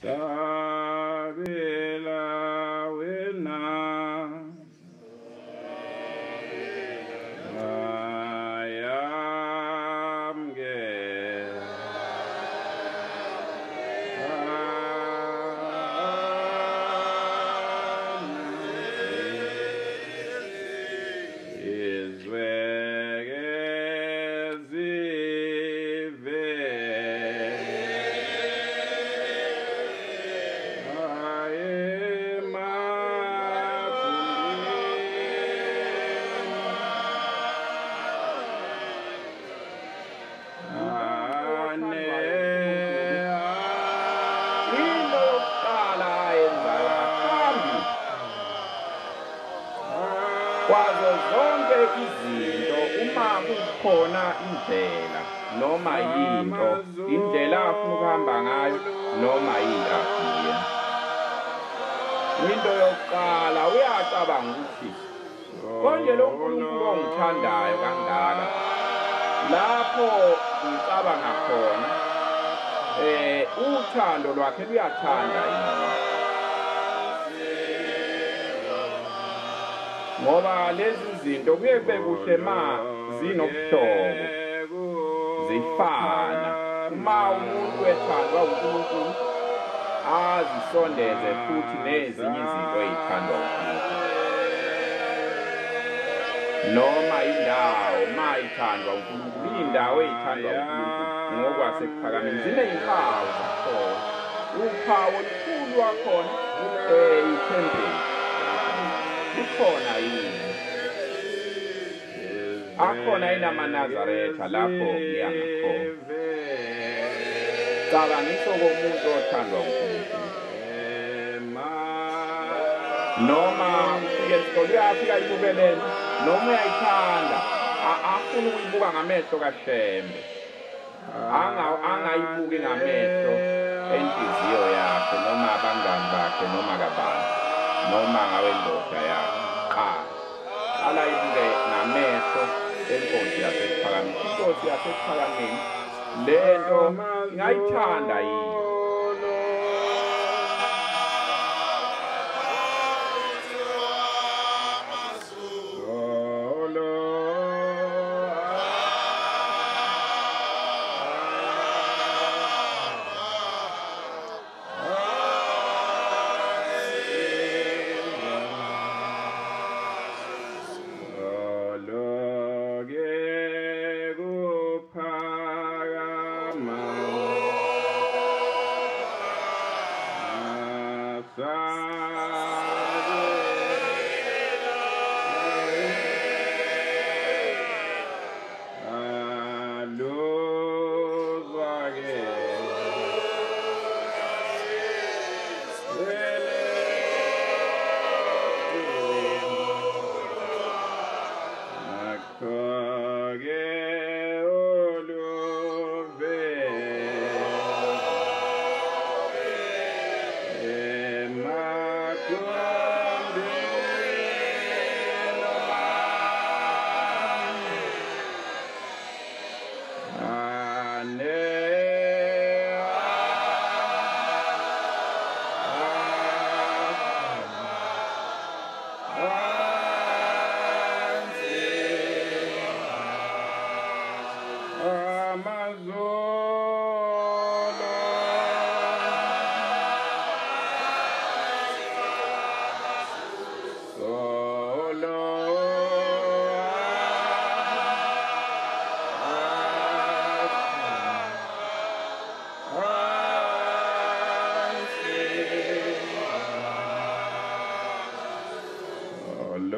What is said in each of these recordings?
Sabela wena ayamge Kwazo zonke izinto uma kukhona indlela noma yinto, indlela afuna ukuhamba ngayo noma yinto afuna. Into yokuqala uyacabanga ukuthi konje lo Nkulunkulu ongithandayo kangaka, lapho ngicabanga khona uthando lwakhe luyathanda yini? Ngoba lezi zinto kuye kube kuhle ma zinobuhlobo, zifana. Uma umuntu ethandwa uNkulunkulu azisondeze futhi nezinye izinto ezithandwa uNkulunkulu, noma indawo ma ithandwa uNkulunkulu, indawo ezithandwa uNkulunkulu ngokwasekuphakameni zinezimpawu zakhona. Uphawu olukhulu wakhona ithempeli likhona yini? Akhona yini amaNazaretha lapho ngiya ngakhona? Cabangiso komuntu othandwa uNkulunkulu. Noma ufike esitolo uyafika ayibuke lento, noma uyayithanda, afuna ukuyibuka ngamehlo kaShembe, angayibuki ngamehlo enhliziyo yakhe noma abangani bakhe noma kabani noma ngawendoda yakhe. Qala qala ibuke ngamehlo enkosi yasekuphakameni. Inkosi yasekuphakameni lento ingayithanda yini?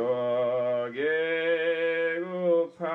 Loge uphakama.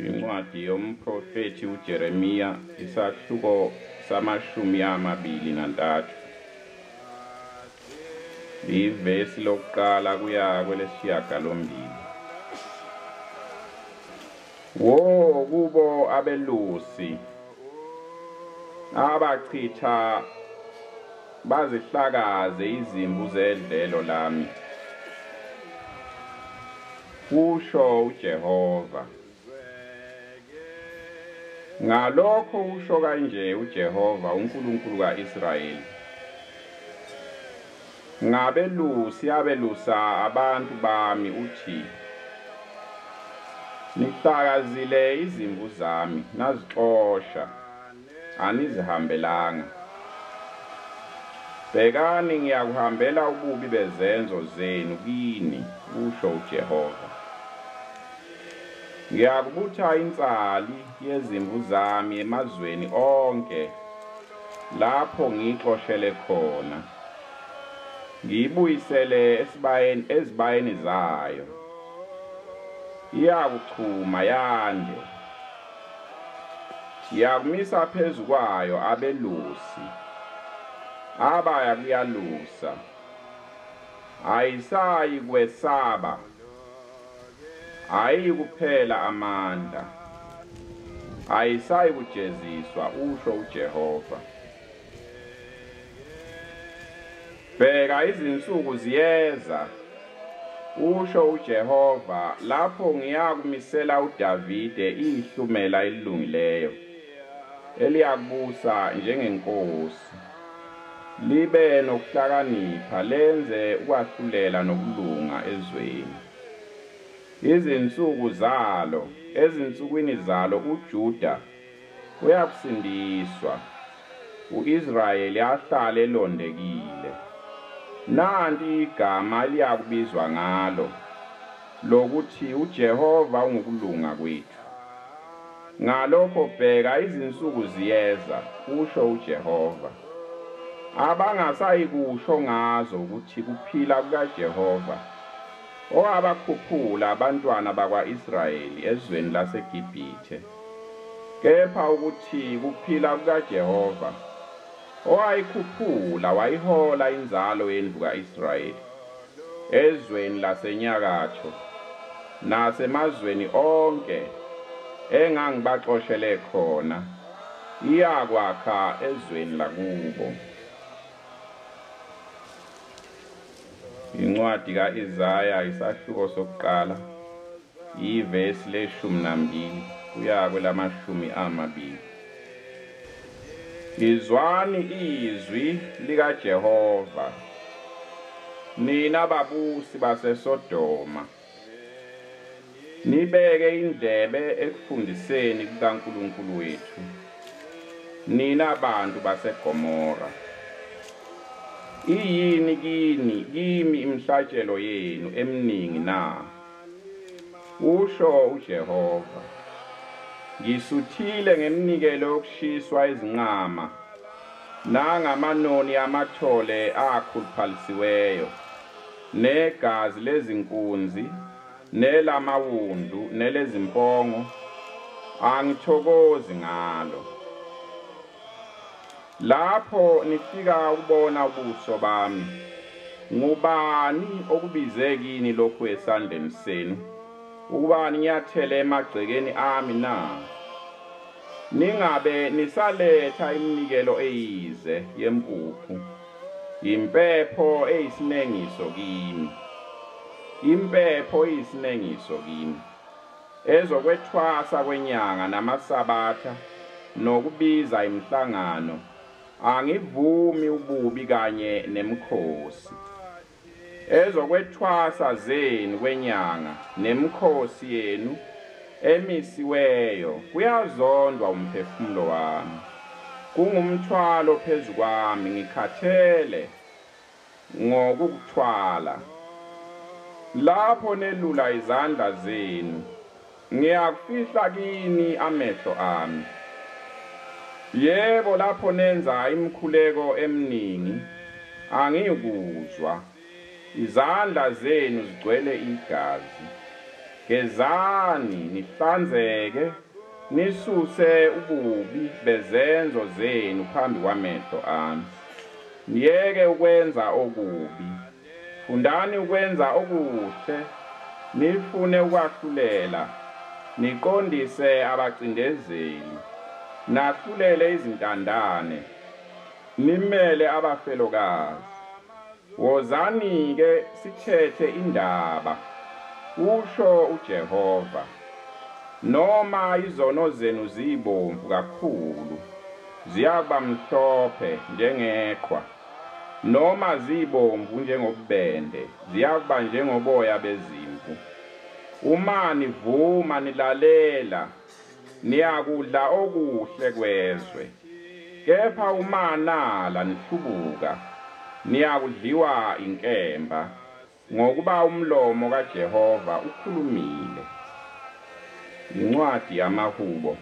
Incwadi yomprofethi uJeremiya, isahluko sama-23, ivesi lokuqala kuya kwelesishiyagalombili. Wo kubo abelusi abachitha bazihlakaze izimvu zedlelo lami, kusho uJehova. Ngalokho usho kanje uJehova uNkulunkulu kaIsrayeli, ngabelusi abelusa abantu bami uthi, nihlakazile izimvu zami, nazixosha, anizihambelanga. Bhekani, ngiyakuhambela ububi bezenzo zenu kini, kusho uJehova. Ngiyakubutha insali yezimvu zami emazweni onke lapho ngiyixoshele khona, ngiyibuyisele ezibayeni zayo. Iyakuchuma yande, ngiyakumisa phezu kwayo abelusi abaya kuyalusa. Ayisayi kwesaba, ayikuphela amandla, ayisayi kujeziswa, usho uJehova. Bheka, izinsuku ziyeza, usho uJehova, lapho ngiyakumisela uDavide ihlumela elilungileyo, eliyakubusa njengenkosi, libe nokuhlakanipha, lenze ukwahlulela nokulunga ezweni. Izinsuku zalo, ezinsukwini zalo uJuda uyakusindiswa, uIsrayeli ahlale elondekile. Nanti igama liyakubizwa ngalo, lokuthi uJehova ungukulunga kwethu. Ngalokho bheka, izinsuku ziyeza, usho uJehova, abangasayikusho ngazo ukuthi kuphila kukaJehova, owabakhuphula abantwana bakwa-Israyeli ezweni laseGibhithe, kepha ukuthi kuphila kukaJehova, owayikhuphula wayihola inzalo yendlu ka-Israyeli ezweni lasenyakatho nasemazweni onke engangibaxoshele khona, iyakwakha ezweni lakubo. Incwadi ka-Isaya, isahluko sokuqala, ivesi le-12 kuya kwelama-20. Izwani izwi likaJehova, nina babusi baseSodoma, nibeke indlebe ekufundiseni kukaNkulunkulu wethu, nina bantu baseGomora. Iyini kini kimi imihlatshelo yenu eminingi na? Usho uJehova. Ngisuthile ngeminikelo yokushiswa izinqama nangamanoni amathole akhuluphalisiweyo. Negazi lezinkunzi nelamawundlu nelezimpongo angithokozi ngalo. Lapho nifika ukubona ubuso bami, ngubani okubize kini lokhu esandleni senu ukuba ninyathele emagcekeni ami na? Ningabe nisaletha iminikelo eyize yempuphu, impepho eyisinengiso kimi, impepho eyisinengiso kimi, ezokwethwasa kwenyanga namasabatha nokubiza imihlangano. Angivumi ububi kanye nemikhosi. Ezokwethwasa zenu kwenyanga nemikhosi yenu emisiweyo kuyazondwa umphefumulo wami. Kungumthwalo phezu kwami, ngikhathele ngokukuthwala. Lapho nelula izandla zenu, ngiyakufihla kini amehlo ami. Yebo, lapho nenza imikhuleko eminingi, angiyukuzwa. Izandla zenu zigcwele igazi. Gezani nihlanzeke, nisuse ububi bezenzo zenu phambi kwamehlo ami. Niyeke ukwenza okubi, fundani ukwenza okuhle, nifune ukwahlulela, niqondise abacindezeli, nahlulele izintandane, nimele abafelokazi. Wozani-ke sithethe indaba, usho uJehova. Noma izono zenu zibomvu kakhulu, ziyakuba mhlophe njengeqhwa, noma zibomvu njengobubende, ziyakuba njengoboya bezimvu. Uma nivuma nilalela, niyakudla okuhle kwezwe. Kepha uma nala nihlubuka, niyakudliwa inkemba, ngokuba umlomo kaJehova ukhulumile. Incwadi yamaHubo.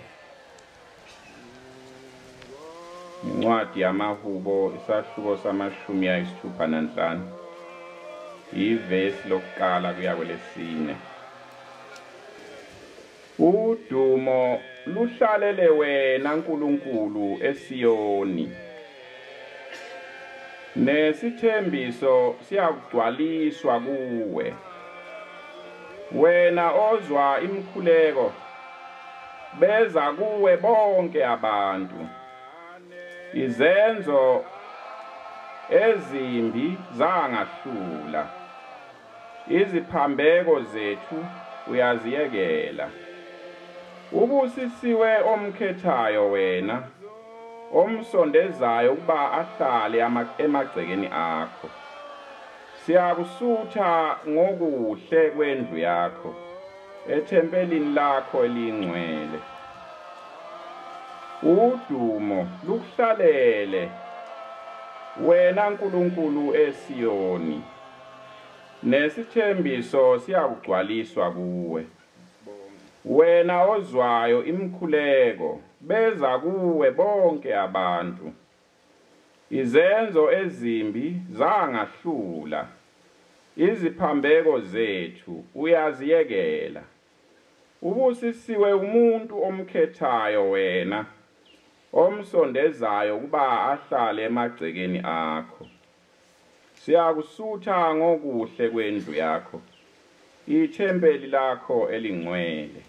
Incwadi yamaHubo, isahluko sama-65, ivesi lokuqala kuya kwelesine. Udumo luhlalele wena Nkulunkulu eSiyoni, nesithembiso siyakugcwaliswa kuwe. Wena ozwa imikhuleko, beza kuwe bonke abantu. Izenzo ezimbi zangahlula, iziphambeko zethu uyaziyekela. Ubusisiwe omkhethayo wena, omsondezayo ukuba ahlale emagcekeni akho. Siyakusutha ngokuhle kwendlu yakho, ethempelini lakho elingcwele. Udumo lukuhlalele wena Nkulunkulu eSiyoni, nesithembiso siyakugcwaliswa kuwe. Wena ozwayo imikhuleko, beza kuwe bonke abantu. Izenzo ezimbi zangahlula, iziphambeko zethu uyaziyekela. Ubusisiwe umuntu omkhethayo wena, omsondezayo ukuba ahlale emagcekeni akho. Siyakusutha ngokuhle kwendlu yakho, ithempeli lakho elingcwele.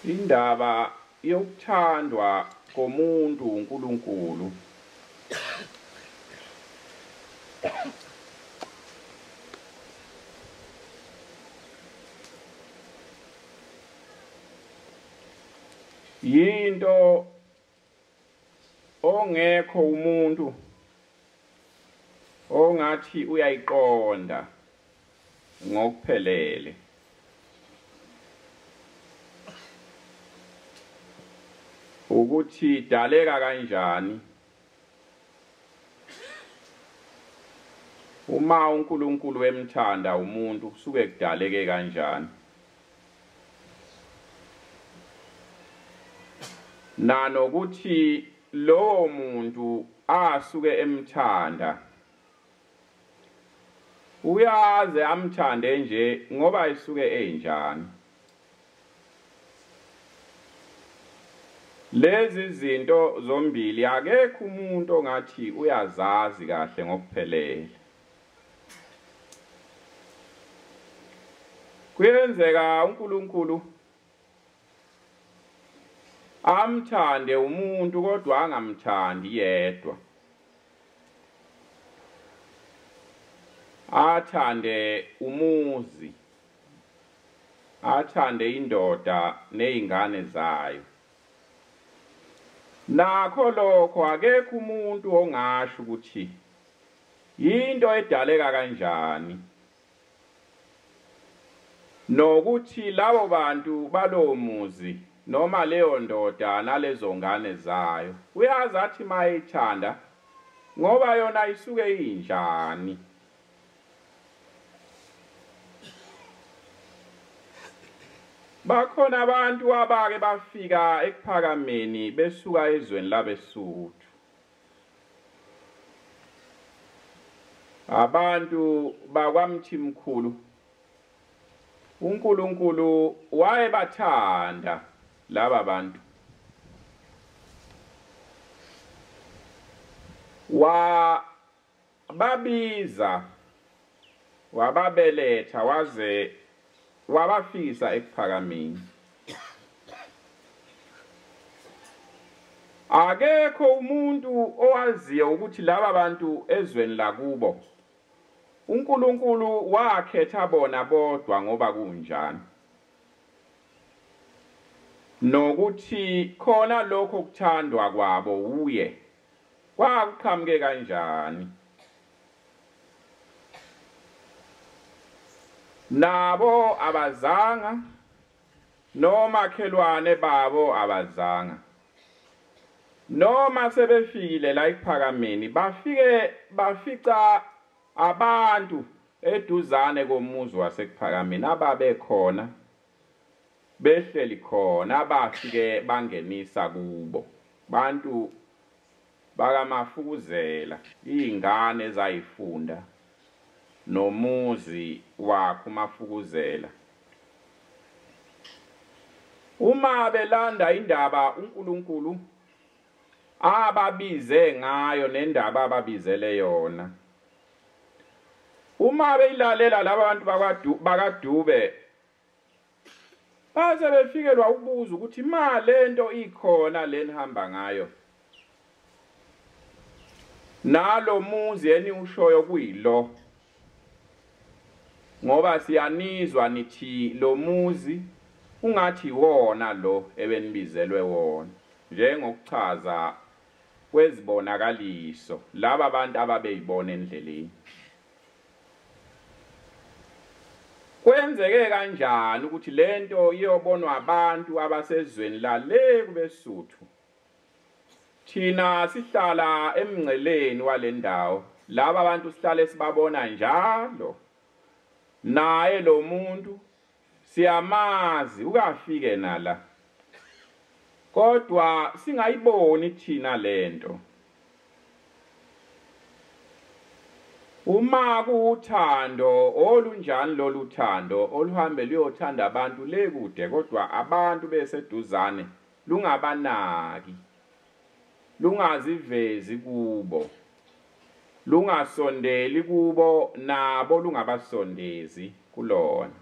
Indaba yokuthandwa komuntu uNkulunkulu yinto ongekho umuntu ongathi uyayiqonda ngokuphelele. Ukuthi idaleka kanjani uma uNkulunkulu emthanda umuntu, kusuke kudaleke kanjani. Nanokuthi lowo muntu asuke emthanda uyaze amthande nje ngoba isuke enjani. Lezi zinto zombili akekho umuntu ongathi uyazazi kahle ngokuphelele. Kuyenzeka uNkulunkulu amthande umuntu kodwa angamthandi yedwa, athande umuzi, athande indoda nezingane zayo. Nakho lokho akekho umuntu ongasho ukuthi into edaleka kanjani, nokuthi labo bantu balowo muzi noma leyo ndoda nalezo ngane zayo uyazi athi mayithanda ngoba yona isuke injani. Bakhona abantu abake bafika ekuphakameni besuka ezweni labeSuthu, abantu bakwaMthimkhulu. uNkulunkulu wayebathanda laba bantu, wababiza, wababeletha, waze wabafisa ekuphakameni. Akekho umuntu owaziyo ukuthi laba bantu ezweni lakubo uNkulunkulu wakhetha bona bodwa ngoba kunjani, nokuthi khona lokho kuthandwa kwabo uye kwakuqhamuke kanjani. Nabo abazanga, nomakhelwane babo abazanga, noma sebefikile la ekuphakameni bafike bafica abantu eduzane komuzi wasekuphakameni ababekhona behleli khona, abafike bangenisa kubo bantu bakaMafukuzela, izingane ezayifunda nomuzi wakhe uMafukuzela. Uma belanda indaba uNkulunkulu ababize ngayo nendaba ababizele yona, uma beyilalela laba bantu bakaDube baze befikelwa ukubuza ukuthi ma lento ikhona lenihamba ngayo nalo muzi eniwushoyo kuyilo, ngoba siyanizwa nithi lo muzi ungathi wona lo ebenibizelwe wona, njengokuchaza kwezibonakaliso laba bantu ababeyibona endleleni. Kwenzeke kanjani ukuthi lento iyobonwa abantu abasezweni lale kubeSuthu? Thina sihlala emngceleni walendawo, laba bantu sihlale sibabona njalo. Naye lo muntu siyamazi ukafike nala, kodwa singayiboni thina lento. Uma kuuthando olunjani lolu thando oluhambe luyothanda abantu le kude, kodwa abantu beseduzane lungabanaki, lungazivezi kubo, lungasondeli kubo, nabo lungabasondezi kulona.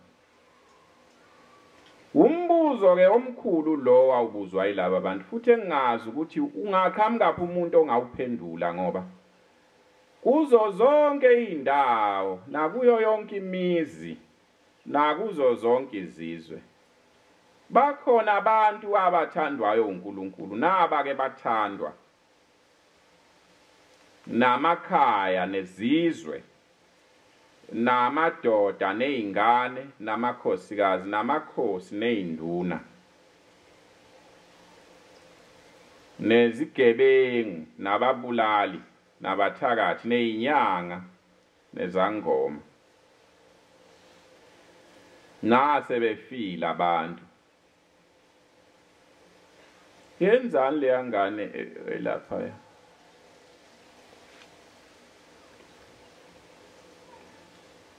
Umbuzo ke omkhulu lo wawubuzwa yilaba bantu, futhi engingazi ukuthi ungaqhamukaphi umuntu ongawuphendula, ngoba kuzo zonke indawo nakuyo yonke imizi nakuzo zonke izizwe bakhona abantu abathandwayo uNkulunkulu, naba ke bathandwa namakhaya nezizwe namadoda nezingane namakhosikazi namakhosi nezinduna nezigebengu nababulali nabathakathi nezinyanga nezangoma, nase befile abantu. Yenzani leya ngane elapha?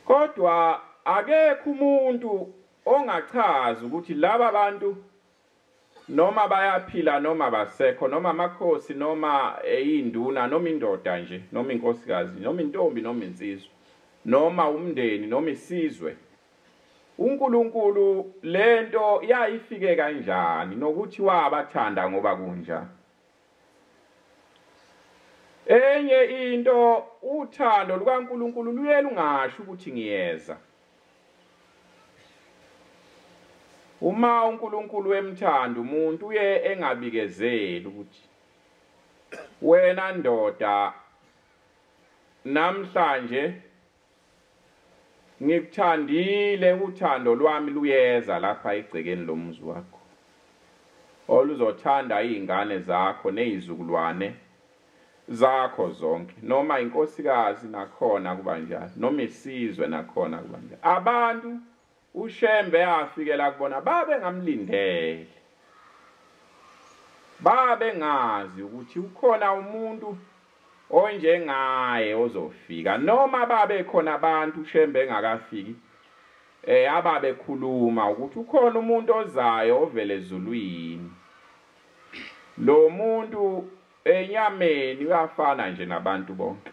Kodwa akekho umuntu ongachaza ukuthi laba bantu noma bayaphila noma basekho, noma amakhosi noma eyinduna noma indoda nje noma inkosikazi noma intombi noma insizwa noma umndeni noma isizwe, uNkulunkulu lento yayifike kanjani nokuthi wabathanda ngoba kunjani. Enye into, uthando lukaNkulunkulu luye lungasho ukuthi ngiyeza. Uma uNkulunkulu emthanda umuntu uye engabikezeli ukuthi wena ndoda namhlanje ngikuthandile, uthando lwami luyeza lapha egcekeni lomuzi wakho, oluzothanda izingane zakho nezizukulwane zakho zonke, noma inkosikazi nakhona kuba njalo, noma isizwe nakhona kuba njalo. Abantu uShembe afikela kubona babe ngamlindele, babe ngazi ukuthi ukhona umuntu onjengaye ozofika, noma babe khona abantu uShembe engakafiki ababekhuluma ukuthi ukhona umuntu ozayo ovele ezulwini. Lo muntu enyameni uyafana nje nabantu bonke,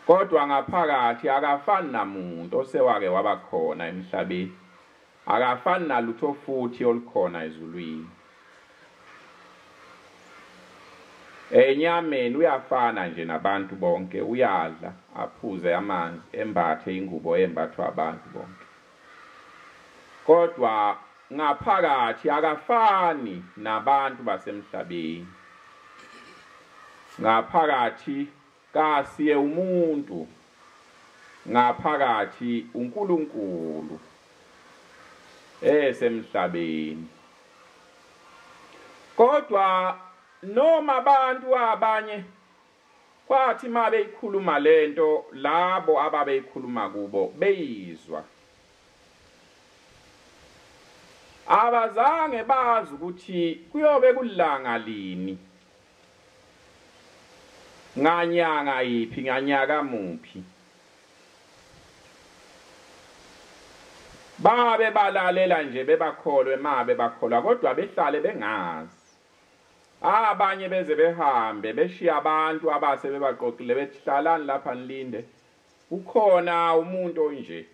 kodwa ngaphakathi akafani namuntu osewake waba khona emhlabeni, akafani nalutho futhi olukhona ezulwini. Enyameni uyafana nje nabantu bonke, uyadla, aphuze amanzi, embathe ingubo embathwa abantu bonke, kodwa ngaphakathi akafani nabantu basemhlabeni. Ngaphakathi kasiye umuntu, ngaphakathi uNkulunkulu esemhlabeni. Kodwa noma abantu abanye kwathi mabeyikhuluma lento, labo ababeyikhuluma kubo beyizwa, abazange bazi ukuthi kuyobe kulanga lini, nganyanga yiphi, nganyaka muphi. Babe balalela nje bebakholwe mabe bakholwa, kodwa behlale bengazi. Abanye beze behambe beshiya abantu abase bebaqoqile bethi hlalani lapha nilinde, ukhona umuntu onje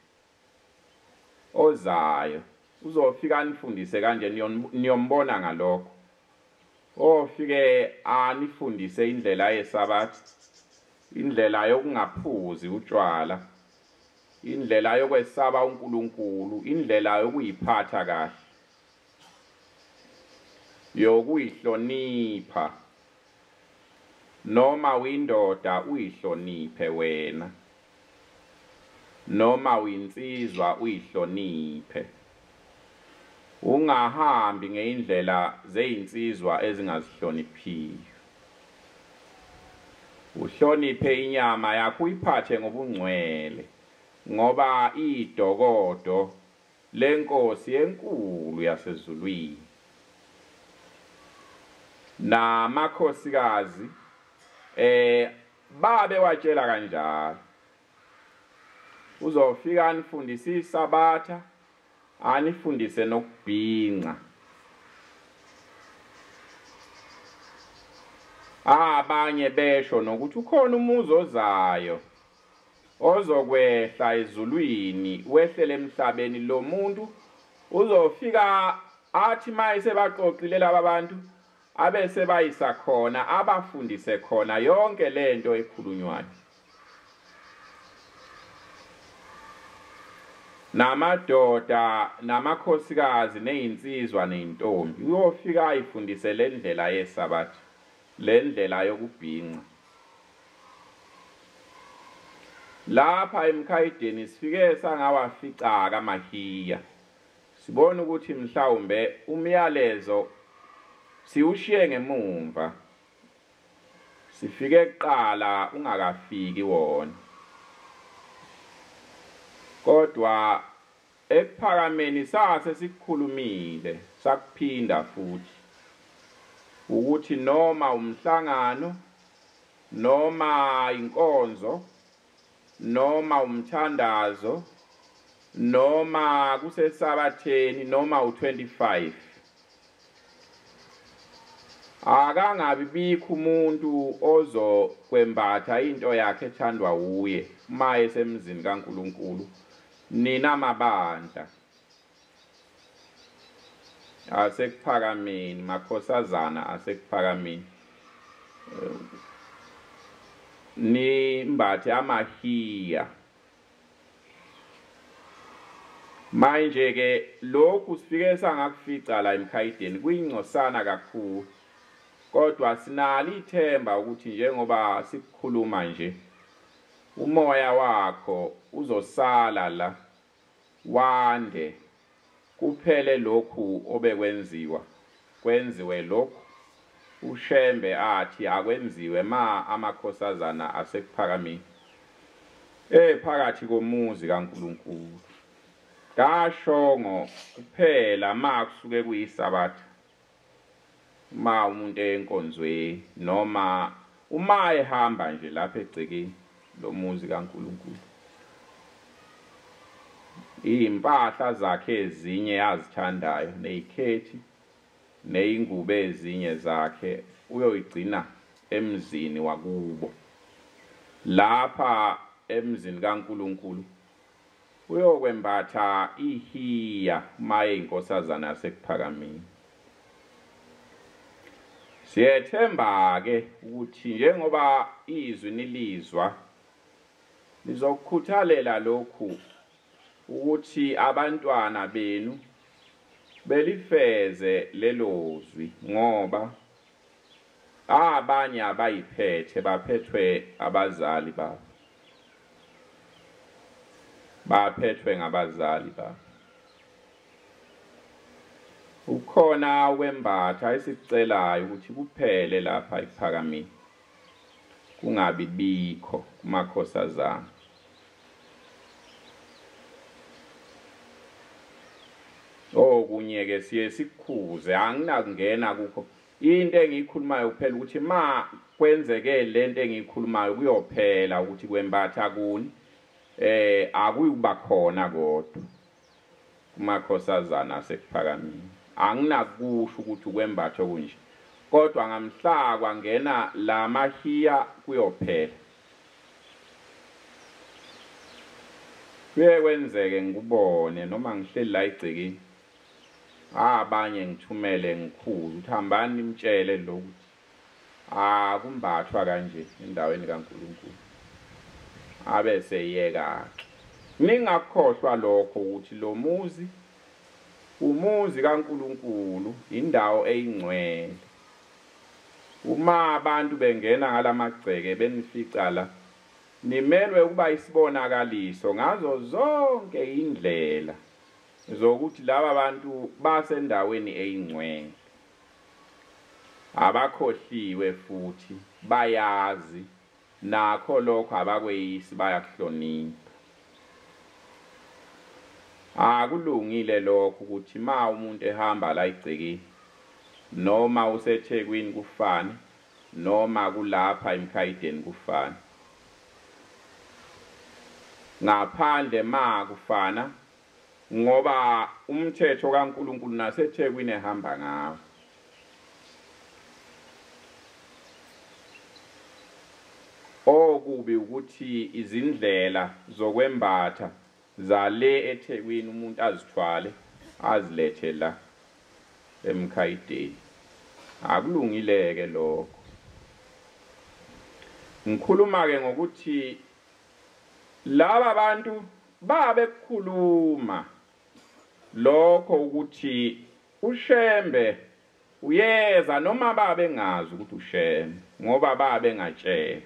ozayo uzofika anifundise kanje, niyombona ngalokho. Ofike anifundise indlela yesabatha, indlela yokungaphuzi utshwala, indlela yokwesaba uNkulunkulu, indlela yokuyiphatha kahle, yokuyihlonipha. Noma uyindoda uyihloniphe wena, noma uyinsizwa uyihloniphe, ungahambi ngeindlela zeyinsizwa ezingazihloniphiyo. Uhloniphe inyama yakho, uyiphathe ngobungcwele, ngoba idokodo lenkosi enkulu yasezulwini. Namakhosikazi babe watshela kanjalo, uzofika anifundise isabatha, anifundise nokubhinca. Abanye besho nokuthi ukhona umuzi ozayo ozokwehla ezulwini wehlele emhlabeni. Lo muntu uzofika athi maye sebaqoqile laba bantu, abese bayisa khona, abafundise khona yonke lento ekhulunywayo. Namadoda namakhosikazi nezinsizwa nezintombi, uyofika ayifundise le ndlela yesabatha, le ndlela yokubhinca. Lapha emkhayideni sifike sangawafica kamahiya, sibona ukuthi mhlawumbe umyalezo siwushiye ngemumva, sifike kuqala ungakafiki wona. Kodwa Ekuphakameni sase sikukhulumile sakuphinda futhi ukuthi noma umhlangano noma inkonzo noma umthandazo noma kusesabatheni noma u25 akangabi bikho umuntu ozokwembatha into yakhe ethandwa uye uma esemzini kaNkuluNkulu. Nina mabandla asekuphakameni, makhosazana asekuphakameni, nimbathe amahiya. Manje ke lokhu sifike sangakufica la eMkhayideni kuyingcosana kakhulu, kodwa sinalo ithemba ukuthi njengoba sikukhuluma nje umoya wakho uzosala la wande, kuphele lokhu obekwenziwa, kwenziwe lokhu uShembe athi akwenziwe ma amakhosazana asekuphakameni phakathi komuzi kaNkuluNkulu. Kashongo kuphela ma kusuke kuyisabatha, ma umuntu enkonzweni noma uma ehamba nje lapha egcekeni lomuzi kaNkuluNkulu, impahla zakhe ezinye azithandayo nezikhethi nezingubo ezinye zakhe uyoyigcina emzini wakubo. Lapha emzini kaNkuluNkulu uyokwembatha ihiya maye inkosazana yasekuphakameni. Siyethemba ke ukuthi njengoba izwi nilizwa nizokukhuthalela lokhu ukuthi abantwana benu belifeze lelozwi, ngoba abanye abayiphethe baphethwe abazali babo, baphethwe ngabazali babo. Ukhona ukwembatha esikucelayo ukuthi kuphele lapha ekuphakameni, kungabi bikho kumakhosazana. Okunye ke siye sikukhuze, anginakungena kukho. Into engiyikhulumayo kuphela ukuthi ma kwenzeke lento engiyikhulumayo kuyophela ukuthi kwembatha kuni akuyukuba khona kodwa kumakhosazana asekuphakameni. Anginakusho ukuthi ukwembatha okunje, kodwa ngamhla kwangena la mahiya kuyophela. Kuye kwenzeke ngikubone noma ngihleli la egcekeni, abanye ngithumele ngikhulu ukuthi hambani nimtshele lokuthi akumbathwa kanje endaweni kaNkuluNkulu, abe seyeka ke. Ningakhohlwa lokho ukuthi lo muzi umuzi kaNkuluNkulu, indawo eyingcwele. Uma abantu bengena ngalamagceke benifica la, nimelwe ukuba isibonakaliso ngazo zonke indlela zokuthi laba bantu basendaweni eyingcwele, abakhohliwe futhi bayazi nakho lokho, abakweyisi, bayakuhlonipha. Akulungile lokho ukuthi ma umuntu ehamba la egcekeni noma useThekwini kufane noma kulapha eMkhayideni kufane, ngaphandle ma kufana, ngoba umthetho kaNkuluNkulu naseThekwini ehamba ngawo. Okubi ukuthi izindlela zokwembatha zale eThekwini umuntu azithwale azilethe la eMkhayideni, akulungileke lokho. Ngikhuluma ke ngokuthi laba bantu babekukhuluma lokho ukuthi uShembe uyeza, noma babengazi ukuthi uShembe ngoba babengatshelwa,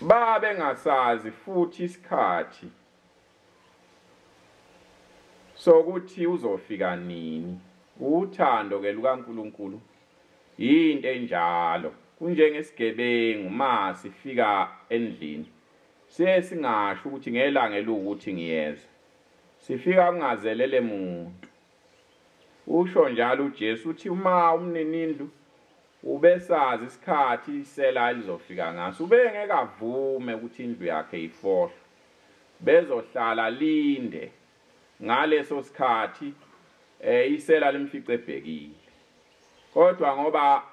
babengasazi futhi isikhathi sokuthi uzofika nini. Uthando ke lukaNkuluNkulu yinto enjalo, kunjengesigebengu ma sifika endlini Siye singasho ukuthi ngelanga elukuthi ngiyeza. Sifika kungazelele muntu. Usho njalo uJesu uthi uma umninindlu ubesazi isikhathi isela lizofika ngaso, ubengeke avume ukuthi indlu yakhe ifohlwe. Bezohlala linde ngaleso sikhathi isela limfice ebhekile. Kodwa ngoba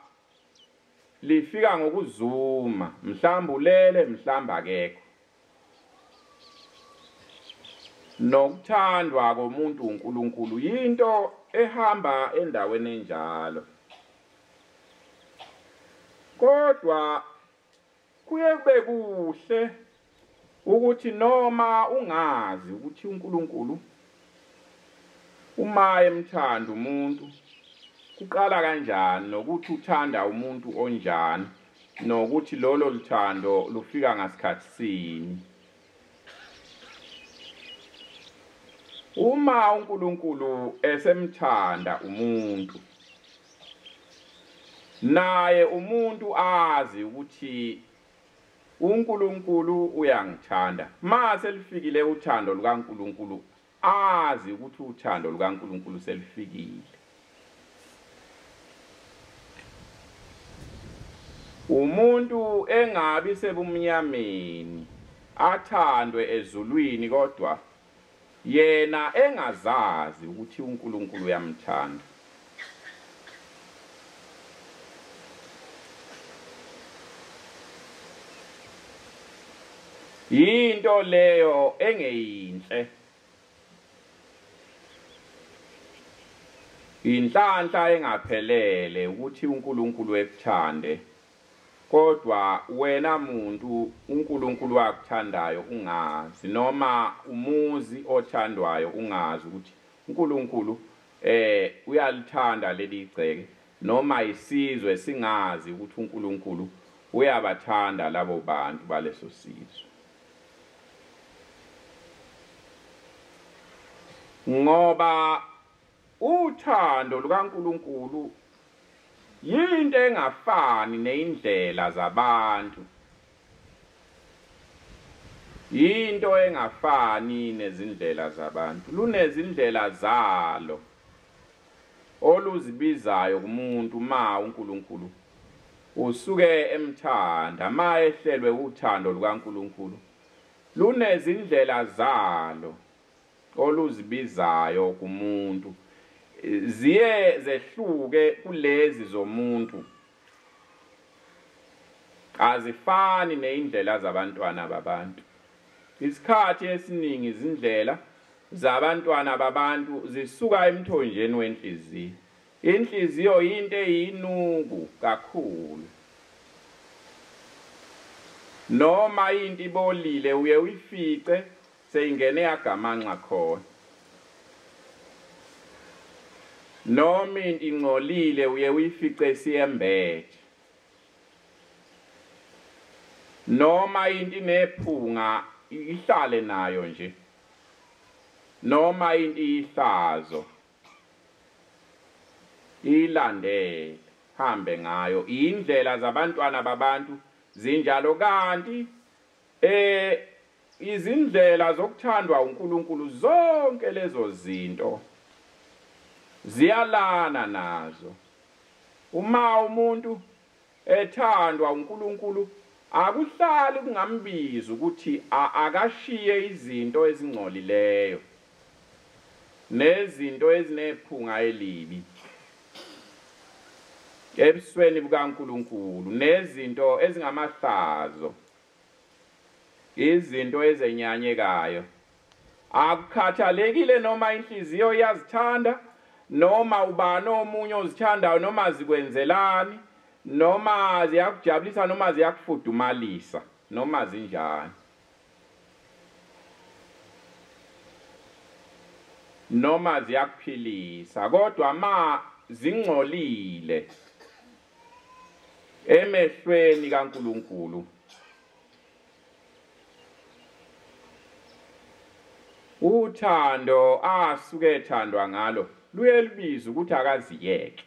lifika ngokuzuma, mhlawumbe ulele, mhlawumbe akekho. Nokuthandwa komuntu uNkulunkulu yinto ehamba endaweni enjalo. Kodwa kuye kube kuhle ukuthi noma ungazi ukuthi uNkulunkulu uma emthanda umuntu kuqala kanjani, nokuthi uthanda umuntu onjani, nokuthi lolo luthando lufika ngasikhathi sini. Uma uNkulunkulu esemthanda umuntu, naye umuntu azi ukuthi uNkulunkulu uyangithanda. Mase lifikile uthando lukaNkulunkulu, azi ukuthi uthando lukaNkulunkulu selifikile. Umuntu engabi sebumnyameni, athandwe ezulwini, kodwa yena engazazi ukuthi uNkulunkulu uyamthanda. Yinto leyo engeyinhle. Inhlanhla engaphelele ukuthi uNkulunkulu ekuthande, kodwa wena muntu uNkulunkulu akuthandayo ungazi, noma umuzi othandwayo ungazi ukuthi uNkulunkulu uyalithanda leli gceke, noma isizwe singazi ukuthi uNkulunkulu uyabathanda labo bantu baleso sizwe. Ngoba uthando lukaNkulunkulu yinto engafani neindlela zabantu, yinto engafani nezindlela zabantu. Lunezindlela zalo oluzibizayo kumuntu ma uNkulunkulu usuke emthanda, ma ehlelwe uthando lukaNkulunkulu. Lunezindlela zalo oluzibizayo kumuntu, ziye zehluke kulezi zomuntu, azifani neindlela zabantwana babantu. Isikhathi esiningi izindlela zabantwana babantu zisuka emthonjeni wenhliziyo. Inhliziyo into eyinuku kakhulu. Noma into ibolile uye uyifice seyingene yagamanxa khona. Noma into ingcolile uye uyifice siyembethe. Noma into inephunga ihlale nayo nje. Noma into ihlazo ilandele, hambe ngayo. Indlela zabantwana babantu zinjalo, kanti izindlela zokuthandwa uNkulunkulu zonke lezo zinto ziyalana nazo. Uma umuntu ethandwa uNkulunkulu akuhlali kungambiza ukuthi akashiye izinto ezingcolileyo nezinto ezinephunga elibi ebusweni bukaNkulunkulu, nezinto ezingamahlazo, izinto ezenyanyekayo. Akukhathalekile noma inhliziyo iyazithanda, noma ubani omunye ozithandayo, noma zikwenzelani, noma ziyakujabulisa, noma ziyakufudumalisa, noma zinjani. Noma ziyakuphilisa, kodwa ma zingcolile emehlweni kaNkulunkulu, uthando asuke ethandwa ngalo luye lubiza ukuthi akaziyeke.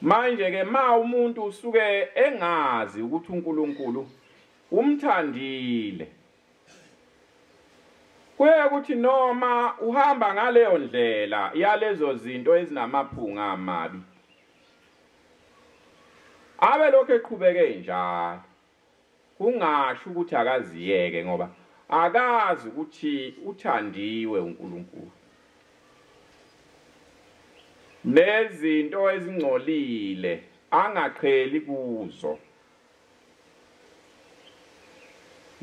Manje ke ma umuntu usuke engazi ukuthi uNkulunkulu umthandile, kuye ukuthi noma uhamba ngaleyo ndlela yalezo zinto ezinamaphunga amabi, abe lokho eqhubeke njalo, kungasho ukuthi akaziyeke, ngoba akazi ukuthi uthandiwe uNkulunkulu. Nezinto ezingcolile angaqheli kuzo,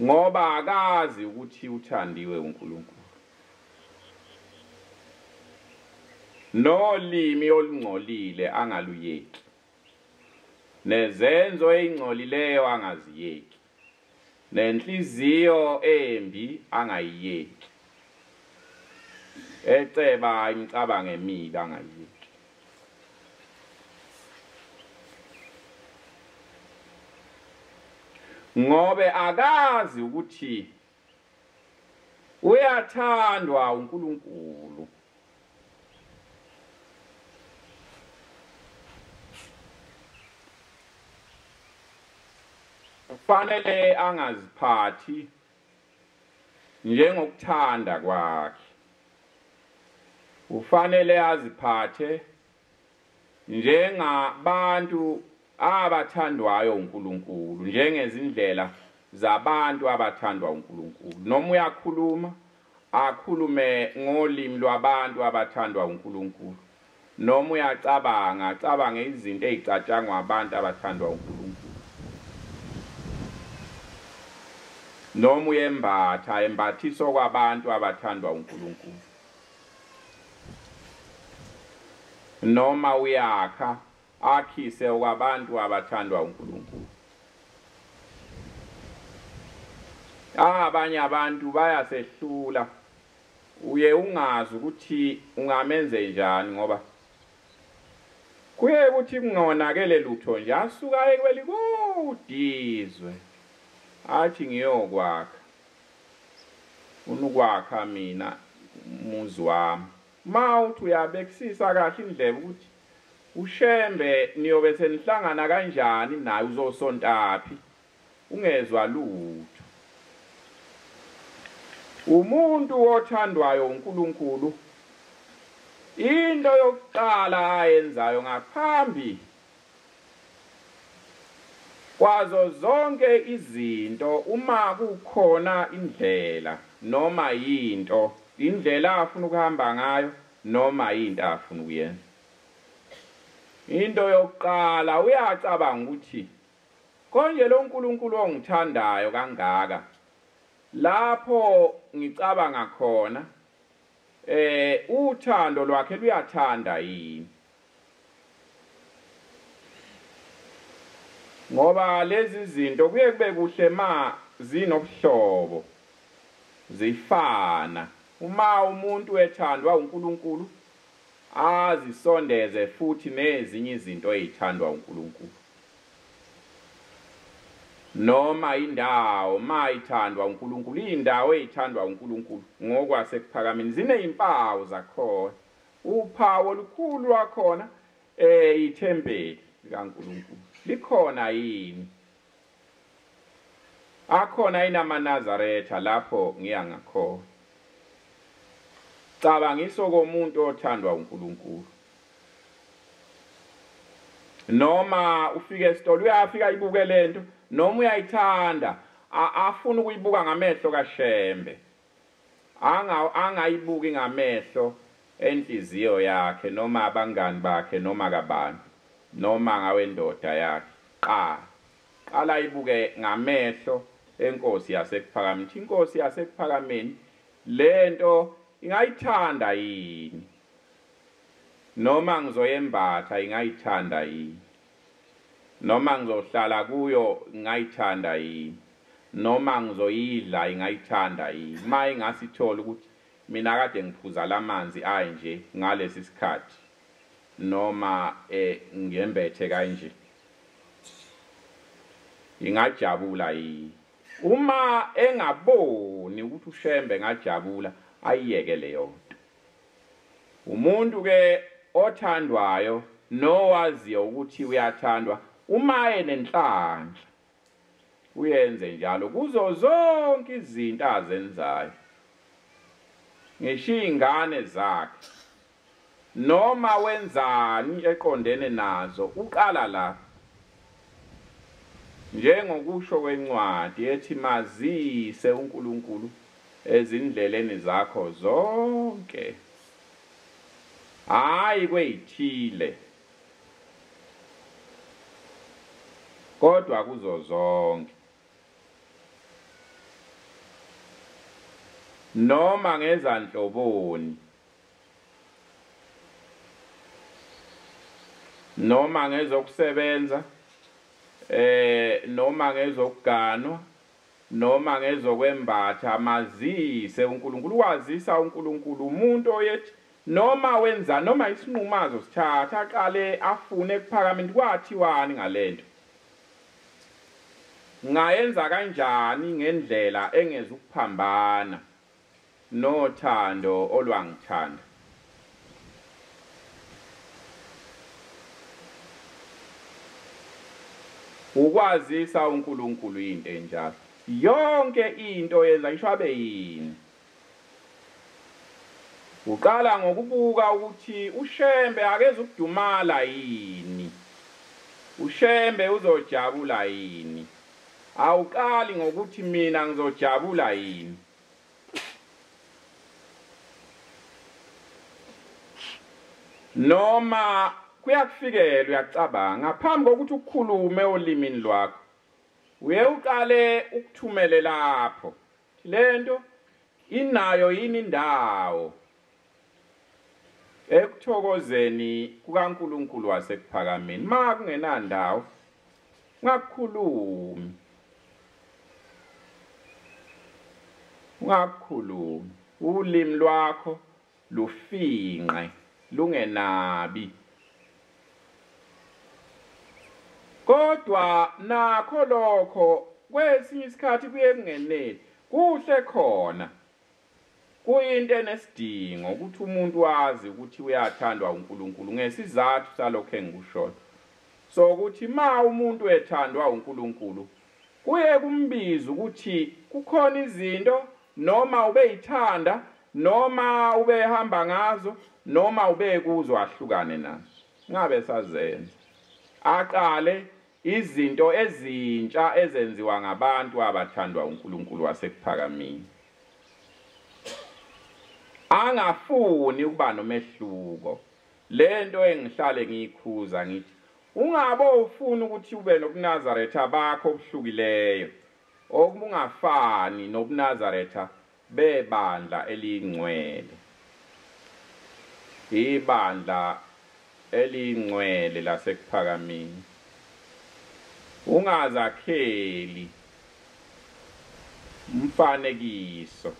ngoba akazi ukuthi uthandiwe uNkulunkulu. Nolimi olungcolile angaluyeki, nezenzo ezingcolileyo angaziyeki, nenhliziyo embi angayiyeki, eceba imicabango emibi angayiyeki. Ngobe akazi ukuthi uyathandwa uNkulunkulu. Kufanele angaziphathi njengokuthanda kwakhe, ufanele aziphathe njengabantu abathandwayo uNkulunkulu, njengezindlela zabantu abathandwa uNkulunkulu. Noma uyakhuluma, akhulume ngolimi lwabantu abathandwa uNkulunkulu. Noma uyacabanga, acabange izinto ezicatshangwa abantu abathandwa uNkulunkulu. Noma uyembatha, embathiswa kwabantu abathandwa uNkulunkulu. Noma uyakha, akhise okwabantu abathandwa uNkulunkulu. Abanye abantu bayasehlula, uye ungazi ukuthi ungamenze njani, ngoba kuye ukuthi kungonakele lutho nje, asuka ekwelikudizwe athi ngiyokwakha, unukwakha mina umuzi wami. Ma uthi uyabekisisa kahle indlebe ukuthi uShembe niyobe senihlangana kanjani naye, uzosontaphi, ungezwa lutho. Umuntu othandwayo uNkulunkulu, into yokuqala ayenzayo ngaphambi kwazo zonke izinto, uma kukhona indlela noma yinto, indlela afuna ukuhamba ngayo noma into afuna ukuyenza, into yokuqala uyacabanga ukuthi konje lo uNkulunkulu ongithandayo kangaka, lapho ngicabanga khona uthando lwakhe luyathanda yini? Ngoba lezi zinto kuye kube kuhle ma zinobuhlobo, zifana. Uma umuntu ethandwa uNkulunkulu, azisondeze futhi nezinye izinto ezithandwa uNkulunkulu. Noma indawo ma ithandwa uNkulunkulu, indawo ezithandwa uNkulunkulu ngokwasekuphakameni zinezimpawu zakhona. Uphawu olukhulu lwakhona ithempeli likaNkulunkulu likhona yini? Akhona yini amaNazaretha lapho ngiya ngakhona? Cabangiso komuntu othandwa uNkulunkulu. Noma ufike esitolo uyafika ibuke lento, noma uyayithanda, afuna ukuyibuka ngamehlo kaShembe, angayibuki ngamehlo enhliziyo yakhe noma abangani bakhe noma kabani noma ngawendoda yakhe. Qala ibuke ngamehlo enkosi yasekuphakameni. Inkosi yasekuphakameni lento ingayithanda yini? Noma ngizoyembatha ingayithanda yini? Noma ngizohlala kuyo ingayithanda yini? Noma ngizoyidla ingayithanda yini? Ma ingasithola ukuthi mina kade ngiphuza lamanzi anje ngalesi sikhathi, noma ngembethe kanje, ingajabula yini? Uma engaboni ukuthi uShembe ngajabula, ayiyeke leyo nto. Umuntu ke othandwayo nowaziyo ukuthi uyathandwa uma enenhlanhla uyenze njalo kuzo zonke izinto azenzayo, ngisho ingane zakhe noma wenzani eqondene nazo uqala la, njengokusho kwencwadi ethi mazise uNkulunkulu ezindleleni zakho zonke, hayi kweyithile kodwa kuzo zonke. Noma ngezanhloboni, noma ngezokusebenza, noma ngezokuganwa, noma ngezokwembatha, mazise uNkulunkulu. Wazisa uNkulunkulu umuntu oyethi noma wenza noma isinqumo azosithatha aqale afune kuphakameni kwathiwani ngalento, ngayenza kanjani ngendlela engezukuphambana nothando olwangithanda. Ukwazisa uNkulunkulu into enjalo, yonke into yenza ngisho abe yini. Uqala ngokubuka ukuthi uShembe akezukudumala yini, uShembe uzojabula yini. Awuqali ngokuthi mina ngizojabula yini. Noma kuyakufikela uyacabanga ngaphambi kokuthi ukukhulume olimini lwakho, uye uqale ukuthumele lapho lento inayo yini indawo ekuthokozeni kukaNkulunkulu wasekuphakameni. Ma kungenandawo ungakukhulumi, ungakukhulumi, ulimi lwakho lufinqe lungenabi. Kodwa nakho lokho kwesinye isikhathi kuye kungeneli kuhle khona, kuyinto enesidingo ukuthi umuntu wazi ukuthi uyathandwa uNkulunkulu ngesizathu salokho engikushoyo. So ukuthi ma umuntu ethandwa uNkulunkulu kuye kumbiza ukuthi kukhona izinto noma ubeyithanda noma ubehamba ngazo noma ubekuzo ahlukane nazo, ngabe sazenza, aqale izinto ezintsha ezenziwa ngabantu abathandwa uNkulunkulu wasekuphakameni, angafuni ukuba nomehluko. Lento engihlale ngiyikhuza ngithi ungabe ufuna ukuthi ube nobuNazaretha bakho obuhlukileyo okungafani nobuNazaretha bebandla elingcwele, ibandla elingcwele lasekuphakameni. Ungazakheli umfanekiso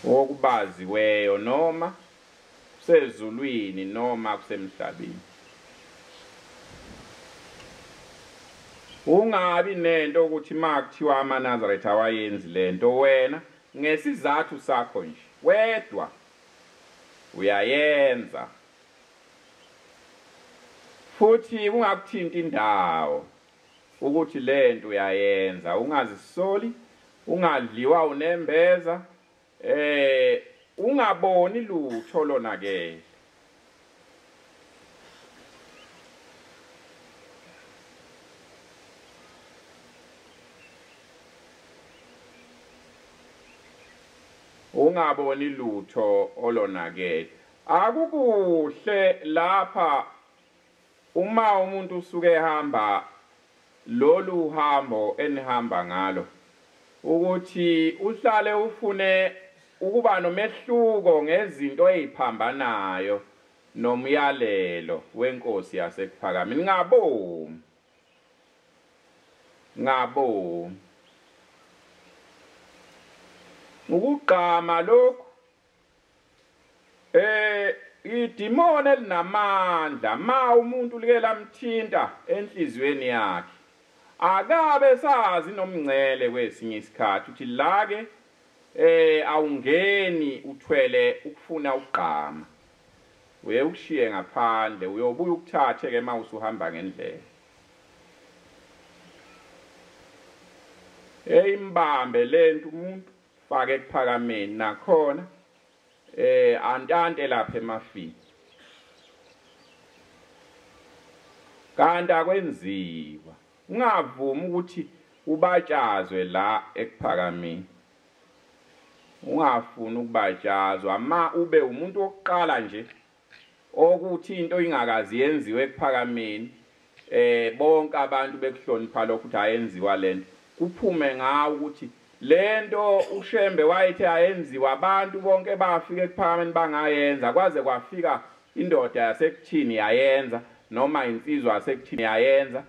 wokubaziweyo noma kusezulwini noma kusemhlabeni. Ungabi nento ukuthi makuthiwa amaNazaretha awayenzi lento, wena ngesizathu sakho nje wedwa uyayenza, futhi kungakuthinti indawo ukuthi lento uyayenza. Ungazisoli, ungadliwa unembeza, ungaboni lutho lonakele. Ungaboni lutho olonakele. Akukuhle lapha uma umuntu usuke ehamba lolu hambo enihamba ngalo ukuthi uhlale ufune ukuba nomehluko ngezinto eziphambanayo nomyalelo wenkosi yasekuphakameni. Ngabomi, ngabomi ukugqama lokhu idimoni elinamandla ma umuntu like lamthinta enhliziyweni yakhe akabe sazi nomngcele kwesinye isikhathi uthi la ke awungeni uthwele ukufuna ukugqama. Uye ukushiye ngaphandle, uyobuya ukuthathe ke mawusuhamba ngendlela. Eyimbambe lento umuntu fake ekuphakameni nakhona antante lapha emafini. Kanti akwenziwa, ungavumi ukuthi ubatshazwe la ekuphakameni. Ungafuni ukubatshazwa, ma ube umuntu wokuqala nje okuthi into ingakazi yenziwe ekuphakameni, bonke abantu bekuhlonipha lokho ukuthi ayenziwa lento. Kuphume ngawo ukuthi lento uShembe wayethe ayenziwa, abantu bonke bafika ekuphakameni bangayenza, kwaze kwafika indoda yasekuthini yayenza, noma insizwa yasekuthini yayenza.